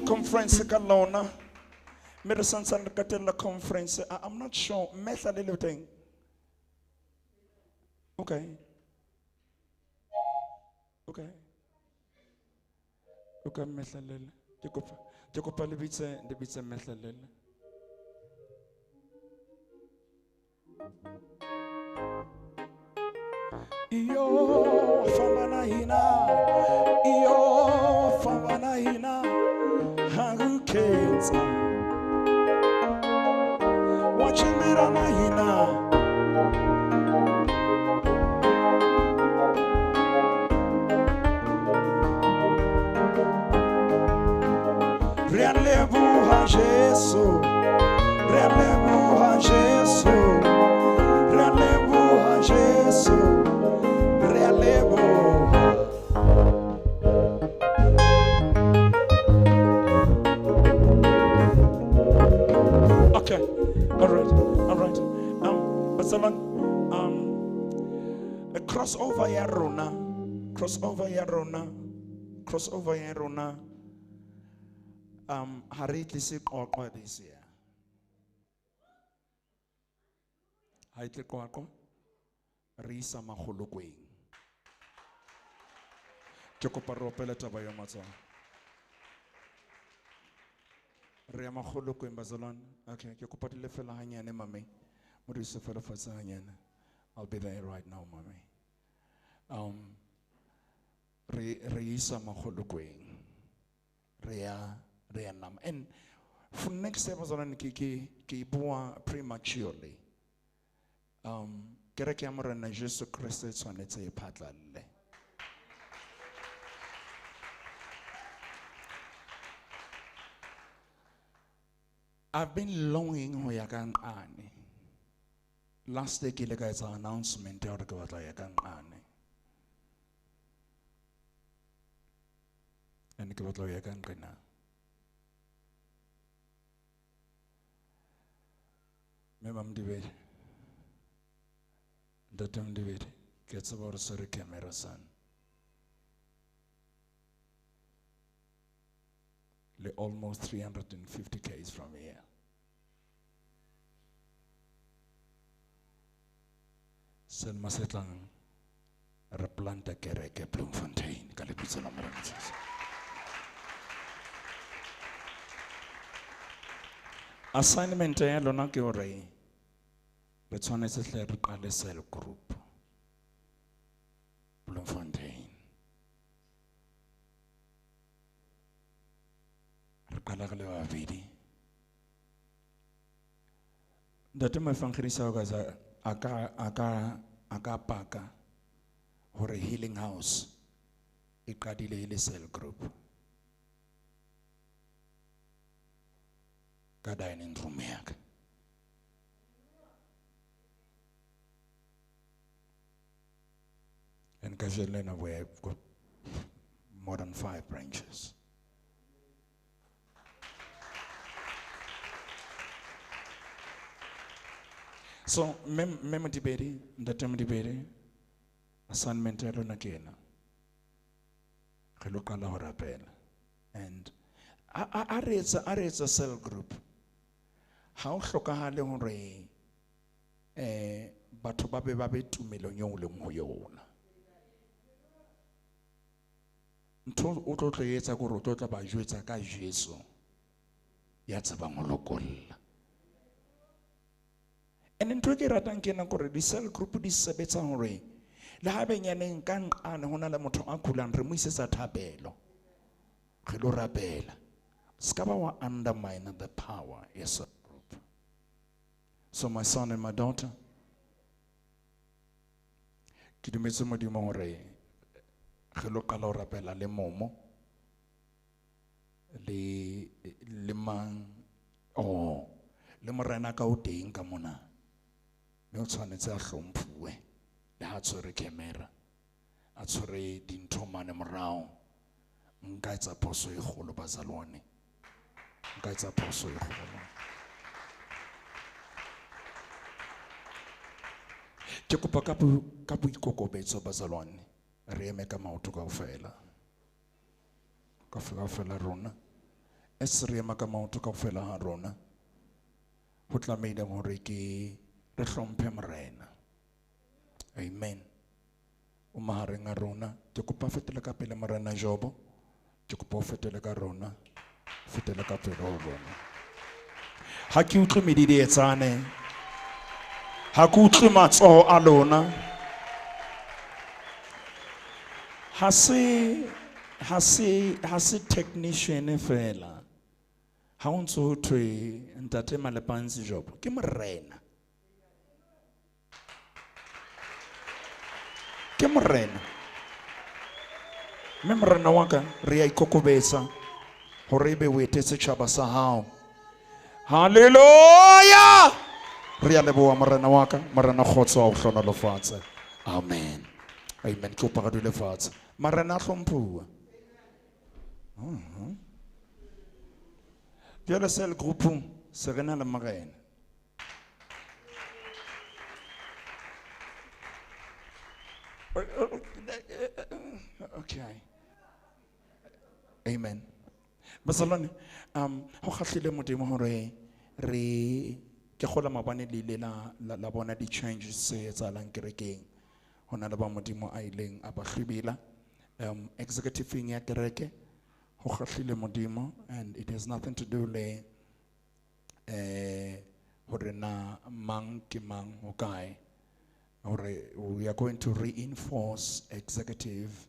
Conference ka lona mme re santsane re qetella conference. I'm not sure mehla le le teng. Okay, okay, okay, mehla le le ke kopa le bitse mehla le le. Iyo famba hina, iyo famba hina, hanguketsa wachimbira na hina. Re leboha Jesu, re leboha Jesu, re leboha Jesu, re leboha. Okay, all right. Bazalwane, a crossover ya rona, crossover ya rona, crossover ya rona. Ha re tlise Qwaqwa this year. Ha e tle Qwaqwa, re isa Makgolokweng. Ke kopa re opele taba ya matsoho. Re ya Makgolokweng bazalwane. Okay, ke kopa di lefela hanyane mame. Modise fela fatshe hanyane. I'll be there right now mame. Re isa Makgolokweng. Re ya nama. And for next year bazalwane ke bua prematurely. Kereke ya Morena Jesu Kriste e tshwanetse e phatlalle. I've been longing ho ya ka nqane. Last year ke ile ka etsa announcement ya hore ke batla ya ka nqane. And ke batla ho ya ka nqena. Mme Mamdibedi, Ntate Mdibedi, ke tseba hore se re camera son. Le almost 350 k's from here. Selma setlang re planta kereke Bloemfontein ka lebitso la Morena Jesu. Assignment ya lona ke hore re tshwanetse hle re qale cell group Bloemfontein. Re qala re le babedi. Ntate Moefangedi o ka a ka paka hore Healing House e qadile e le cell group ka dining room ya ka. And kajeno we have got more than 5 branches. So, Mme Modibedi, Ntate Modibedi, assignment ya lona ke ena. Re lo qala ho rapela. And a re etsa cell group. Ha o hlokahale hore batho ba be tumelong eo o leng ho yona. Ntho o tlo tlo etsa ke hore o tlo tla ba jwetsa ka Jesu. Ya tsebang ho lokolla. And ntho e ke ratang ke ena kore di-cell group di sebetsa hore le ha benyaneng ka nqane ho na le motho a kulang re mo isetsa thapelo. Re lo rapela. Ska ba wa undermine the power ya cell group. So my son and my daughter, ke dumetse Modimo hore re lo qala ho rapela le momo le mang oh le morena ka o teng ka mona mme o tshwanetse a hlomphuwe le ha tshwere camera a tshwere dintho mane morao. Nka etsa phoso e kgolo bazalwane, nka etsa phoso e kgolo. Ke kopa ka boikokobetso bazalwane re eme ka maoto kaofela. Kaofela rona. As re ema ka maoto kaofela ha rona, ho tlamehile hore ke re hlomphe morena. Amen. O mahareng a rona. Ke kopa fetele ka pele morena Jobo. Ke kopa o fetele ka rona. Fetele ka pele ho rona. Ha ke utlwe medidietsane. Ha ke utlwe matsoho a lona. Ha se technician fela. Ha o ntso ho thwe ntate Malepantsi Jobo ke morena. Ke morena. Mme morena wa ka re a ikokobetsa hore ebe o etetse tjhaba sa hao. Hallelujah! Re a leboha morena wa ka, morena kgotso a o hlohonolofatse. Amen. Amen. Ke kopa re dule fatshe. Marena a hlomphuwa. Jwale cell group se re na le morena. Okay. Amen. Bazalwane, ho kgahlile Modimo hore re ke kgola mabane le ile la bona di-changes tse etsahalang kerekeng. Ho na le ba Modimo a ileng a ba hlwibila. Executive ya kereke ho kgahlile Modimo, and it has nothing to do le hore na mang ke mang ho kae. Hore we are going to reinforce executive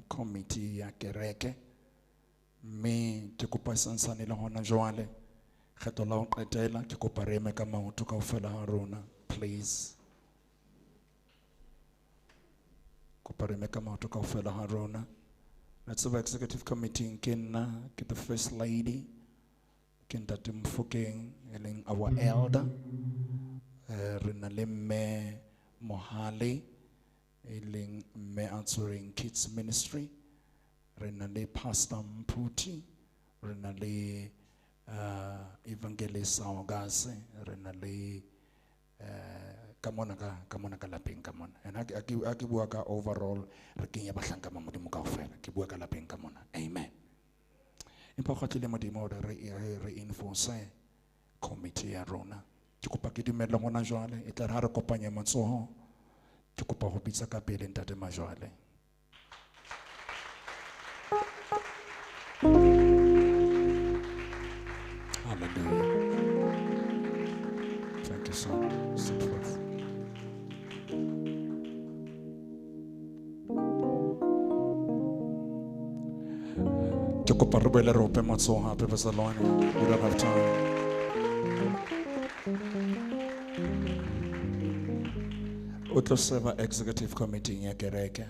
committee ya kereke. Mme ke kopa santsane le hona jwale kgetho la ho qetela ke kopa re eme ka maoto kaofela ha rona, please. Kopa re eme ka maoto kaofela ha rona. La tseba executive committee ke nna, ke the first lady, ke ntate Mofokeng e leng our elder. Re na le mme Mohale e leng mme a tshwereng kids ministry. Re na le Pastor Mphuti, re na le Evangelist Saogase, re na le ka mona ka lapeng ka mona. And ha ke bua ka overall re kenya bahlanka ba Modimo kaofela, ke bua ka lapeng ka mona. Amen. Empa kgatlile Modimo hore re reinforce committee ya rona. Ke kopa ke dumelle hona jwale, e tla re ha re kopanya matsoho, ke kopa ho bitsa ka pele ntate Majwale. Hallelujah. Thank you, son. Support. Ke kopa re boele re ope matsoho hape, bazalwane. We don't have time. O tlo serve executive committee ya kereke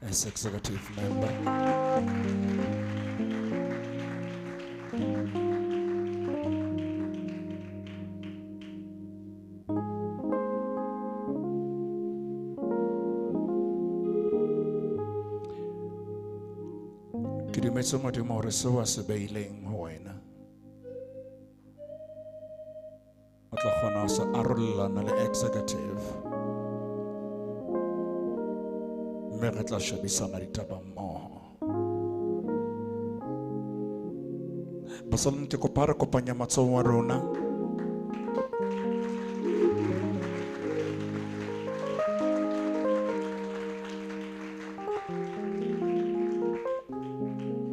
as executive member. Ke dumetse Modimo hore seo a se beileng ho wena o tla kgona ho se arolelana le executive, mme re tla shebisana ditaba mmoho. Bazalwane, ke kopa re kopanya matsoho a rona.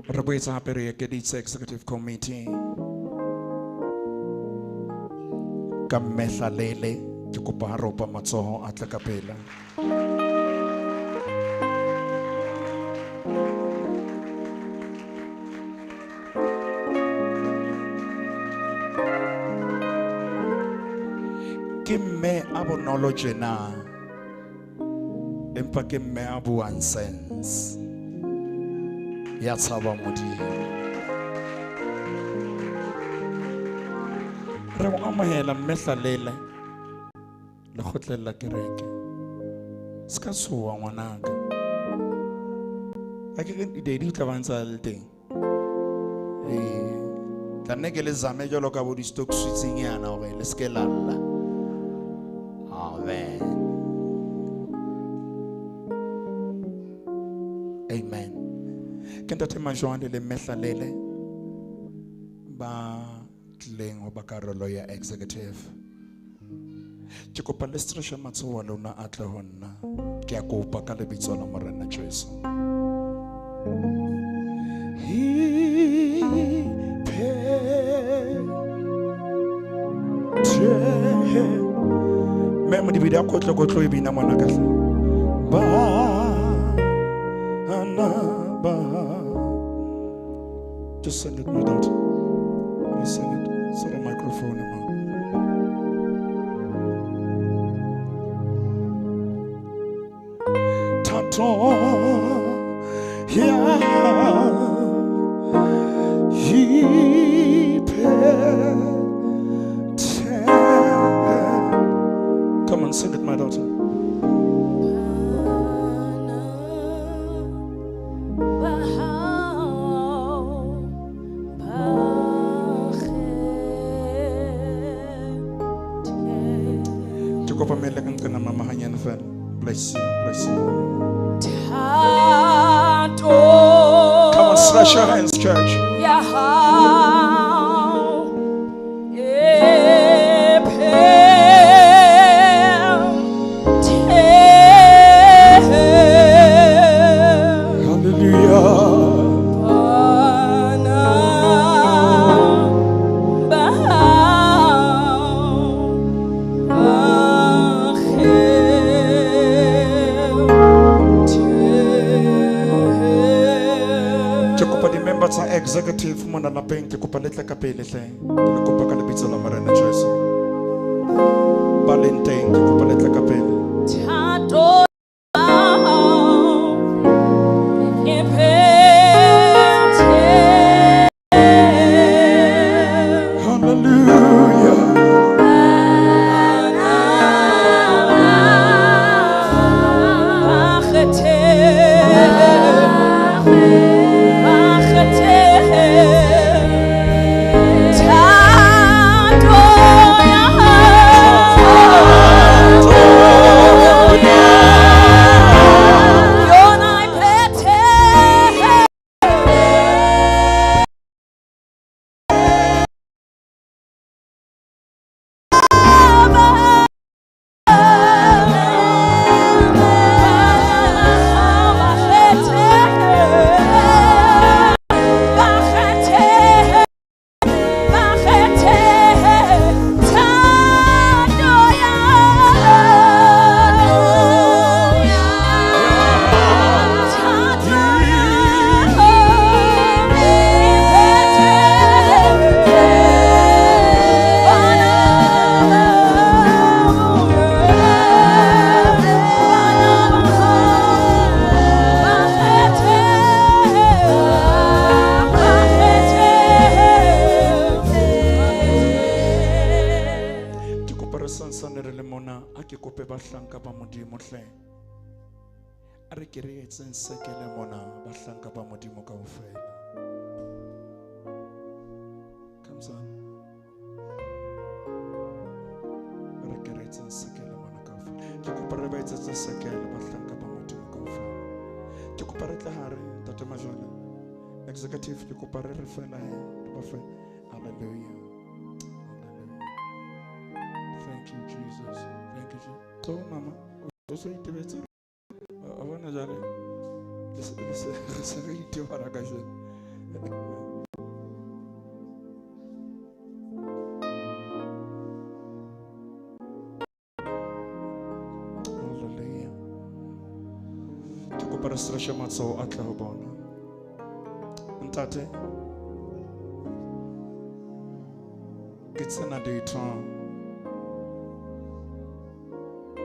Re Boetse hape re ekeditse executive committee ka mmehla lele. Ke kopa ha ropa matsoho a tle ka pela. Ke mme a bonolo tjena, empa ke mme a buang sense, ya tshaba Modimo. Re o amohela mme Hlalele lekgotleng la kereke. Se ka tshoha ngwanaka. Ha ke re daddy o tla ba ntse a le teng. Ee, tla nne ke le zame jwalo ka bo di-stock switching-nyana hore le se ke la lla. Amen. Amen. Ke ntate Majwale le mme Hlalele ba tlileng ho ba karolo ya executive. Ke kopa le stretch matsoho a lona a tle ho nna. Ke a kopa ka lebitso la Morena Jesu. Mme Modibidi a kotlo kotlo e bina ngwana ka hle. Bana ba. Just send it, my daughter. You sing it. Sort of microphone, ma. Tato ya Come on, sing it, my daughter. Bless you, bless you. Come on, slash your hands, church. Hallelujah. Executive mona lapeng ke kopa letla ka pele hle. Ke kopa ka lebitso la Morena Jesu. Ba leng teng ke kopa letla ka pele. Thato Hallelujah. Executive, ke kopa re re fela Hallelujah. Hallelujah. Thank you, Jesus. Thank you, Jesus. So, mama, o so itebetse. A bona jale. Le se re itebara ka jeno. Hallelujah. Ke kopa re stretche matsoho a tla ho bona. Ntate, ke tsena ditho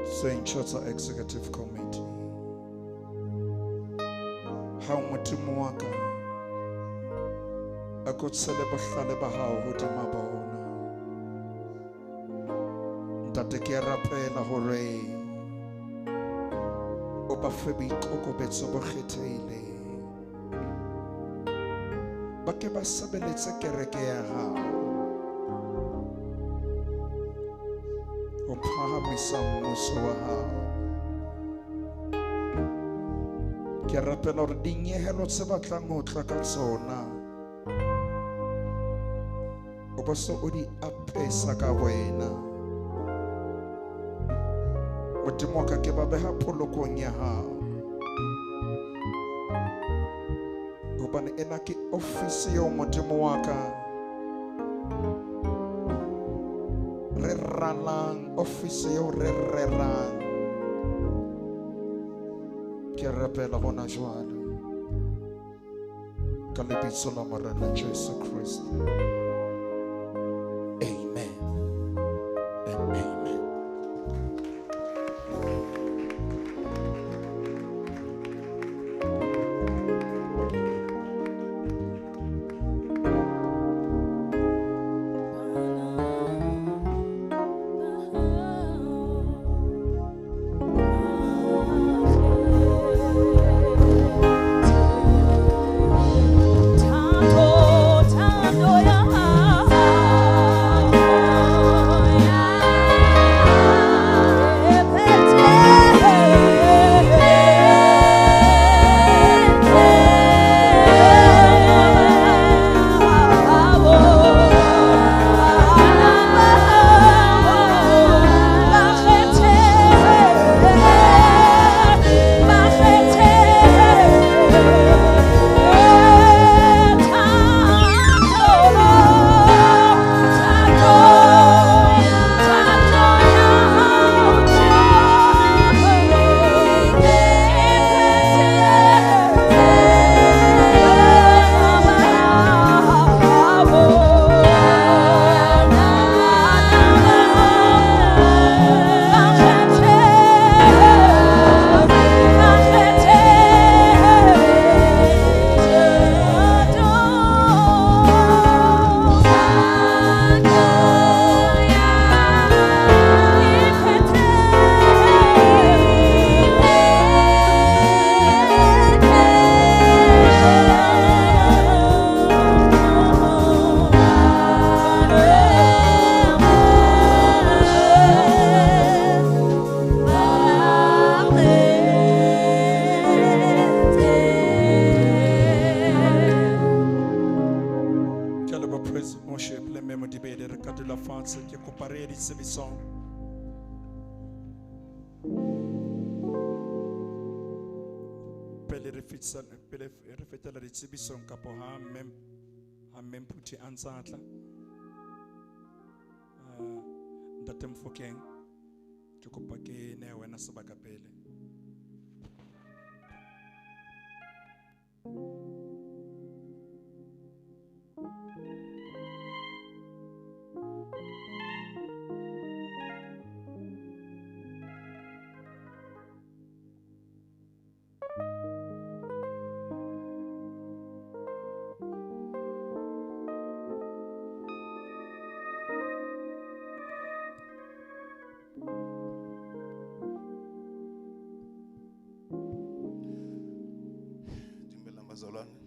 tse ntjha tsa executive committee. Ha o Modimo wa ka, a ko tshele bohlale ba hao hodima bona. Ntate, ke a rapela hore o ba fe boikokobetso bo kgethehileng. Ba ke ba sebeletse kereke ya hao ho phahamisa mmuso wa hao. Ke rapela hore dinyehelo tse batlang ho tla ka tsona o bo se o di apesa ka wena. Modimo wa ka, ke ba beha polokong ya hao, hobane ena ke ofisi eo Modimo wa ka re ralang, ofisi eo re rerang. Ke rapela hona jwale ka lebitso la Morena Jesu Kriste. Amen and amen. Tanto, tanto ya. Fatshe ke kopa re ye ditsebisong. Pele re fetela ditsebisong kapo ha mme Mphuthi a ntsa tla. Ntate Mofokeng, ke kopa ke nehe wena sebaka pele. Bazalwane.